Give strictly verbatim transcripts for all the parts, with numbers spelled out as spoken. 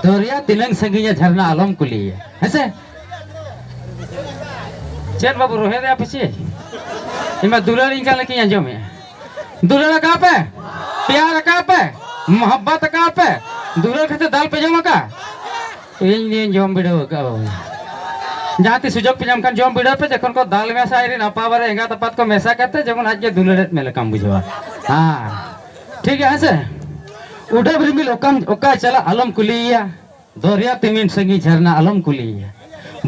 ᱫᱚᱨᱭᱟ ᱛᱤᱱᱟᱹᱝ ᱥᱟᱺᱜᱤᱧᱟ ᱡᱷᱟᱨᱱᱟ ᱟᱞᱚᱢ ᱠᱩᱞᱤᱭᱮᱭᱟ᱾ ᱦᱮᱸᱥᱮ? ᱪᱮᱫ ᱵᱟᱹᱵᱩ, ᱨᱚᱦᱮᱫ ᱮᱫᱟ ᱯᱮ ᱪᱮ? ᱤᱧ ᱢᱟ ᱫᱩᱞᱟᱹᱲᱤᱧ ᱠᱟᱱ ᱞᱮᱠᱟᱧ ᱟᱸᱡᱚᱢᱮᱜᱼᱟ᱾ ᱫᱩᱞᱟᱹᱲ ᱟᱠᱟᱫ ᱯᱮ? ᱯᱮᱭᱟᱨ ᱟᱠᱟᱫ ᱯᱮ? ᱢᱚᱦᱚᱵᱵᱚᱛ ᱟᱠᱟᱫ ᱯᱮ? ᱫᱩᱞᱟᱹᱲ ᱠᱷᱟᱹᱛᱤᱨ ᱫᱟᱞ ᱯᱮ ᱡᱚᱢ ᱟᱠᱟᱫ? ᱤᱧ ᱫᱩᱧ ᱡᱚᱢ ᱵᱤᱰᱟᱹᱣ ᱟᱠᱟᱫ ᱵᱟᱹᱵᱩ᱾ ᱡᱟᱦᱟᱸ ᱛᱤᱥ ᱥᱩᱡᱳᱜᱽ ᱯᱮ ᱧᱟᱢ ᱠᱷᱟᱱ ᱡᱚᱢ ᱵᱤᱰᱟᱹᱣ ᱯᱮ, ᱡᱚᱠᱷᱚᱱ ᱠᱚ ᱫᱟᱞ ᱢᱮᱥᱟ ᱟᱭᱨᱮᱱ ᱟᱯᱟ ᱵᱟᱨᱮ ᱮᱸᱜᱟᱛ ᱟᱯᱟᱛ ᱠᱚ ᱢᱮᱥᱟ ᱠᱟᱛᱮ ᱡᱮᱢᱚᱱ ᱟᱡ ᱜᱮ ᱫᱩᱞᱟᱹᱲᱮᱫ ᱢᱮ ᱞᱮᱠᱟᱢ ᱵᱩᱡᱷᱟᱹᱣᱟ᱾ ᱦᱮᱸ, ᱴᱷᱤᱠ ᱜᱮᱭᱟ, ᱦᱮᱸ ᱥᱮ? ᱩᱰᱟᱹᱵ ᱨᱤᱢᱤᱞ ᱚᱠᱟᱢ, ᱚᱠᱟᱭ ᱪᱟᱞᱟᱜ ᱟᱞᱚᱢ ᱠᱩᱞᱤᱭᱮᱭᱟ, ᱫᱚᱨᱭᱟ ᱛᱤᱢᱤᱱ ᱥᱟᱺᱜᱤᱧ ᱡᱷᱟᱨᱱᱟ ᱟᱞᱚᱢ ᱠᱩᱞᱤᱭᱮᱭᱟ,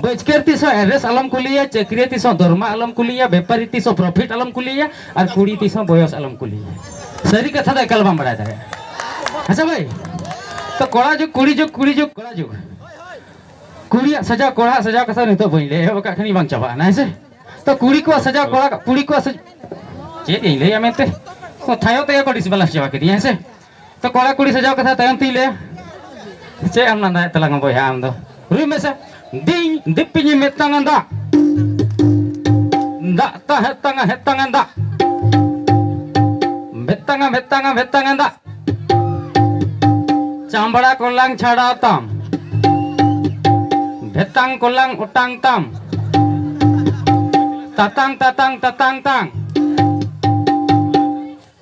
ᱵᱟᱹᱪᱠᱟᱹᱨ ᱛᱤᱥ ᱦᱚᱸ ᱮᱰᱨᱮᱥ ᱟᱞᱚᱢ ᱠᱩᱞᱤᱭᱮᱭᱟ, ᱪᱟᱹᱠᱨᱤᱭᱟᱹ ᱛᱤᱥ ᱦᱚᱸ ᱫᱚᱨᱢᱟ ᱟᱞᱚᱢ ᱠᱩᱞᱤᱭᱮᱭᱟ, ᱵᱮᱯᱟᱨᱤ ᱛᱤᱥ ᱦᱚᱸ ᱯᱨᱚᱯᱷᱤᱴ ᱟᱞᱚᱢ ᱠᱩᱞᱤᱭᱮᱭᱟ, ᱟᱨ ᱠᱩᱲᱤ ᱛᱤᱥ ᱦᱚᱸ ᱵᱚᱭᱚᱥ ᱟᱞᱚᱢ ᱠᱩᱞᱤᱭᱮᱭᱟ᱾ ᱥᱟᱹᱨᱤ ᱠᱟᱛᱷᱟ ᱫᱚ ᱮᱠᱟᱞ ᱵᱟᱢ ᱵᱟᱲᱟᱭ ᱫᱟᱲᱮᱭᱟᱜᱼᱟ᱾ ᱟᱪᱪᱷᱟ ᱵᱷᱟᱹᱭ, ᱛᱚ ᱠᱚᱲᱟ ᱡᱩᱜᱽ, ᱠᱩᱲᱤ ᱡᱩᱜᱽ, ᱠᱩᱲᱤ ᱡᱩᱜᱽ, ᱠᱚᱲᱟ ᱡᱩᱜᱽ, ᱠᱩᱲᱤᱭᱟᱜ ᱥᱟᱡᱟᱣ, ᱠᱚᱲᱟᱣᱟᱜ ᱥᱟᱡᱟᱣ ᱠᱟᱛᱷᱟ ᱱᱤᱛᱚᱜ ᱵᱟᱹᱧ ᱞᱟᱹᱭᱟ, ᱮᱦᱚᱵ ᱟᱠᱟᱫ ᱠᱷᱟᱱᱤᱧ ᱵᱟᱝ ᱪᱟᱵᱟᱜᱼᱟ, ᱦᱮᱸ ᱥᱮ? ᱛᱚ ᱠᱩᱲᱤ ᱠᱚᱣᱟᱜ ᱥᱟᱡᱟᱣ, ᱠᱚᱲᱟ, ᱠᱩᱲᱤ ᱠᱚᱣᱟᱜ ᱥᱟᱡᱟᱣ, ᱪᱮᱫ ᱤᱧ ᱞᱟᱹᱭᱟ ᱢᱮᱱᱛᱮ? ᱛᱚ ᱛᱷᱟᱭᱚ ᱛᱮᱜᱮ ᱠᱚ ᱰᱤᱥᱵᱟᱞᱟᱱᱥ ᱪᱟᱵᱟ ᱠᱤᱫᱤᱧᱟ, ᱦᱮᱸ ᱥᱮ? ᱛᱚ ᱠᱚᱲᱟ ᱠᱩᱲᱤ ᱥᱟᱡᱟᱣ ᱠᱟᱛᱷᱟ ᱛᱟᱭᱚᱢ ᱛᱤᱧ ᱞᱟᱹᱭᱟ᱾ ᱪᱮᱫ ᱮᱢ ᱞᱟᱸᱫᱟᱭᱮᱫ ᱛᱟᱞᱟᱝᱟ ᱵᱚᱭᱦᱟ ᱟᱢ ᱫᱚ? ᱨᱩᱭ ᱢᱮᱥᱮ᱾ ᱫᱤᱧ ᱫᱤᱯᱤᱧ ᱢᱤᱫᱴᱟᱝ ᱫᱟᱜ, ᱫᱟᱜ ᱛᱟ ᱦᱮᱛᱟᱝᱟ ᱦᱮᱛᱟᱝᱟ ᱫᱟᱜ, ᱵᱷᱮᱛᱟᱝᱟ ᱵᱷᱮᱛᱟᱝᱟ ᱵᱷᱮᱛᱟᱝᱟ ᱫᱟᱜ, ᱪᱟᱢᱵᱲᱟ ᱠᱚᱞᱟᱝ ᱪᱷᱟᱲᱟᱣ ᱛᱟᱢ, ᱵᱷᱮᱛᱟᱝ ᱠᱚᱞᱟᱝ ᱚᱴᱟᱝ ᱛᱟᱢ, ᱛᱟᱛᱟᱝ ᱛᱟᱛᱟᱝ ᱛᱟᱛᱟᱝ ᱛᱟᱝ᱾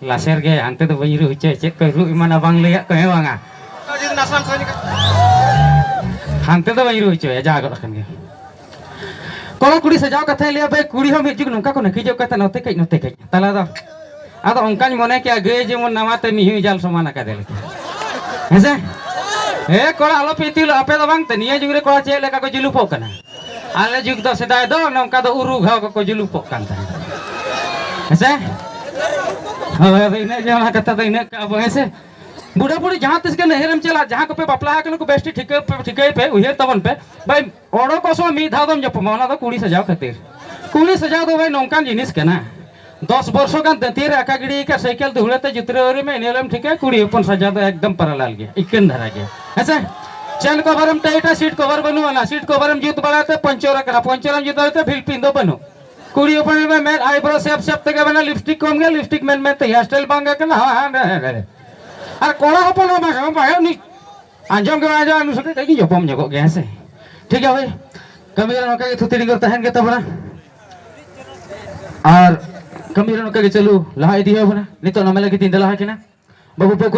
ᱞᱟᱥᱮᱨ ᱜᱮ, ᱦᱟᱱᱛᱮ ᱫᱚ ᱵᱟᱹᱧ ᱨᱩ ᱦᱚᱪᱚᱭᱟ, ᱪᱮᱫ ᱠᱚ ᱨᱩ ᱮᱢᱟᱱᱟ ᱵᱟᱝ ᱞᱟᱹᱭᱟᱜ ᱠᱚ, ᱦᱮᱸ ᱵᱟᱝᱟ? ᱦᱟᱱᱛᱮ ᱫᱚ ᱵᱟᱹᱧ ᱨᱩ ᱦᱚᱪᱚᱭᱟ, ᱡᱟ ᱜᱚᱫ ᱟᱠᱟᱱ ᱜᱮ᱾ ᱠᱚᱲᱟ ᱠᱩᱲᱤ ᱥᱟᱡᱟᱣ ᱠᱟᱛᱷᱟᱧ ᱞᱟᱹᱭᱟ, ᱵᱷᱟᱹᱭ, ᱠᱩᱲᱤ ᱦᱚᱸ ᱢᱤᱫ ᱡᱩᱜᱽ ᱱᱚᱝᱠᱟ ᱠᱚ ᱱᱟᱹᱠᱤᱡᱚᱜ ᱠᱟᱱ ᱛᱟᱦᱮᱸ, ᱱᱚᱛᱮ ᱠᱟᱹᱡ, ᱱᱚᱛᱮ ᱠᱟᱹᱡ, ᱛᱟᱞᱟ ᱫᱚ᱾ ᱟᱫᱚ ᱚᱱᱠᱟᱧ ᱢᱚᱱᱮ ᱠᱮᱜᱼᱟ, ᱜᱟᱹᱭ ᱡᱮᱢᱚᱱ ᱱᱟᱣᱟ ᱛᱮ ᱢᱤᱦᱩᱭ ᱡᱟᱞ ᱥᱚᱢᱟᱱ ᱟᱠᱟᱫᱮ ᱞᱮᱠᱟ᱾ ᱦᱮᱸᱥᱮ? ᱦᱮᱸ, ᱠᱚᱲᱟ, ᱟᱞᱚ ᱯᱮ ᱤᱛᱤᱞᱚᱜ, ᱟᱯᱮ ᱫᱚ ᱵᱟᱝ ᱛᱮ, ᱱᱤᱭᱟᱹ ᱡᱩᱜᱽ ᱨᱮ ᱠᱚᱲᱟ ᱪᱮᱫ ᱞᱮᱠᱟ ᱠᱚ ᱡᱩᱞᱩᱯᱚᱜ ᱠᱟᱱᱟ᱾ ᱟᱞᱮ ᱡᱩᱜᱽ ᱫᱚ, ᱥᱮᱫᱟᱭ ᱫᱚ ᱱᱚᱝᱠᱟ ᱫᱚ ᱩᱨᱩ ᱜᱷᱟᱣ ᱠᱚᱠᱚ ᱡᱩᱞᱩᱯᱚᱜ ᱠᱟᱱ ᱛᱟᱦᱮᱸᱫ᱾ ᱦᱮᱸᱥᱮ? ᱦᱳᱭ, ᱟᱫᱚ ᱤᱱᱟᱹᱜ ᱜᱮ, ᱚᱱᱟ ᱠᱟᱛᱷᱟ ᱫᱚ ᱤᱱᱟᱹᱜ ᱠᱟᱜᱼᱟ ᱵᱚ, ᱦᱮᱸᱥᱮ? ᱵᱩᱰᱷᱟᱹ ᱵᱩᱲᱦᱤ ᱡᱟᱦᱟᱸ ᱛᱤᱥ ᱜᱮ ᱱᱟᱹᱭᱦᱟᱹᱨᱮᱢ ᱪᱟᱞᱟᱜ, ᱡᱟᱦᱟᱸ ᱠᱚᱯᱮ ᱵᱟᱯᱞᱟ ᱟᱠᱟᱱᱟ ᱠᱚ, ᱵᱮᱥ ᱴᱷᱤᱠ ᱴᱷᱤᱠᱟᱹ ᱯᱮ, ᱴᱷᱤᱠᱟᱹᱭ ᱯᱮ, ᱩᱭᱦᱟᱹᱨ ᱛᱟᱵᱚᱱ ᱯᱮ᱾ ᱵᱷᱟᱹᱭ, ᱚᱰᱚᱠᱚᱜ ᱥᱚᱢᱚᱭ ᱢᱤᱫ ᱫᱷᱟᱣ ᱫᱚᱢ ᱧᱟᱯᱟᱢᱟ, ᱚᱱᱟ ᱫᱚ ᱠᱩᱲᱤ ᱥᱟᱡᱟᱣ ᱠᱷᱟᱹᱛᱤᱨ᱾ ᱠᱩᱲᱤ ᱥᱟᱡᱟᱣ ᱫᱚ ᱵᱷᱟᱹᱭ ᱱᱚᱝᱠᱟᱱ ᱡᱤᱱᱤᱥ ᱠᱟᱱᱟ, ᱫᱚᱥ ᱵᱚᱨᱥᱚ ᱜᱟᱱ ᱫᱟᱹᱛᱭᱟᱹ ᱨᱮ ᱟᱠᱟ ᱜᱤᱰᱤ ᱟᱠᱟᱫ, ᱥᱟᱭᱠᱮᱞ ᱫᱩᱦᱲᱟᱹ ᱛᱮ ᱡᱩᱛᱨᱟᱹᱣ ᱨᱮᱢ ᱮᱱᱮᱡ ᱮᱢ ᱴᱷᱤᱠᱟ, ᱠᱩᱲᱤ ᱦᱚᱯᱚᱱ ᱥᱟᱡᱟᱣ ᱫᱚ ᱮᱠᱫᱚᱢ ᱯᱟᱨᱟᱞᱟᱞ ᱜᱮᱭᱟ, ᱤᱠᱟᱹᱱ ᱫᱷᱟᱨᱟ ᱜᱮᱭᱟ᱾ ᱦᱮᱸᱥᱮ? ᱪᱮᱱ ᱠᱚᱵᱷᱟᱨ ᱮᱢ ᱴᱟᱭᱤᱴᱟ, ᱥᱤᱴ ᱠᱚᱵᱷᱟᱨ ᱵᱟᱹᱱᱩᱜ ᱟᱱᱟ, ᱥᱤᱴ ᱠᱚᱵᱷᱟᱨ ᱮᱢ ᱡᱩᱛ ᱵᱟᱲᱟᱭ ᱛᱮ ᱯᱚᱧᱪᱚᱨ ᱟᱠᱟᱱᱟ, ᱯᱚᱧᱪᱚᱨ ᱮᱢ ᱡᱩᱛ ᱵᱟᱲᱟᱭ ᱛᱮ ᱵᱷᱤᱞᱯᱤᱱ ᱫᱚ ᱵᱟᱹᱱᱩᱜ᱾ ᱠᱩᱲᱤ ᱦᱚᱯᱚᱱ ᱢᱮ ᱢᱮᱫ ᱟᱭᱵᱨᱳ ᱥᱮᱯ ᱥᱮᱯ ᱛᱮᱜᱮ ᱢᱮᱱᱟ, ᱞᱤᱯᱥᱴᱤᱠ ᱠᱚᱢ ᱜᱮ, ᱞᱤᱯᱥᱴᱤᱠ ᱢᱮᱱ ᱢᱮᱱ ᱛᱮ ᱦᱮᱭᱟᱨ ᱥᱴᱟᱭᱤᱞ ᱵᱟᱝ ᱜᱮ ᱠᱟᱱᱟ, ᱦᱟᱸ, ᱦᱟᱸ, ᱦᱟᱸ, ᱦᱟᱸ, ᱦᱟᱸ᱾ ᱟᱨ ᱠᱚᱲᱟ ᱦᱚᱯᱚᱱ ᱦᱚᱸ ᱵᱟᱝ, ᱵᱟᱝ, ᱩᱱᱤ ᱟᱸᱡᱚᱢ ᱜᱮ ᱵᱟᱝ ᱟᱸᱡᱚᱢ, ᱩᱱᱤ ᱥᱟᱛᱮ ᱠᱟᱹᱡ ᱧᱟᱯᱟᱢ ᱧᱚᱜᱚᱜ ᱜᱮᱭᱟ, ᱦᱮᱸ ᱥᱮ? ᱴᱷᱤᱠ ᱜᱮᱭᱟ ᱦᱳᱭ, ᱠᱟᱹᱢᱤ ᱨᱮ ᱱᱚᱝᱠᱟ ᱜᱮ ᱛᱷᱩᱛᱤ ᱰᱤᱸᱜᱚᱨ ᱛᱟᱦᱮᱱ ᱜᱮ ᱛᱟᱵᱚᱱᱟ᱾ ᱟᱨ ᱠᱟᱹᱢᱤ ᱨᱮ ᱱᱚᱝᱠᱟ ᱜᱮ ᱪᱟᱹᱞᱩ ᱞᱟᱦᱟ ᱤᱫᱤ ᱦᱩᱭᱩᱜ ᱟᱵᱚᱱᱟ᱾ ᱱᱤᱛᱚᱜ ᱚᱱᱟ ᱢᱮᱞᱟ ᱜᱮ ᱛᱤᱧ ᱫᱮᱞᱟ ᱟᱠᱤᱱᱟ ᱵᱟᱹᱵᱩ ᱯᱮ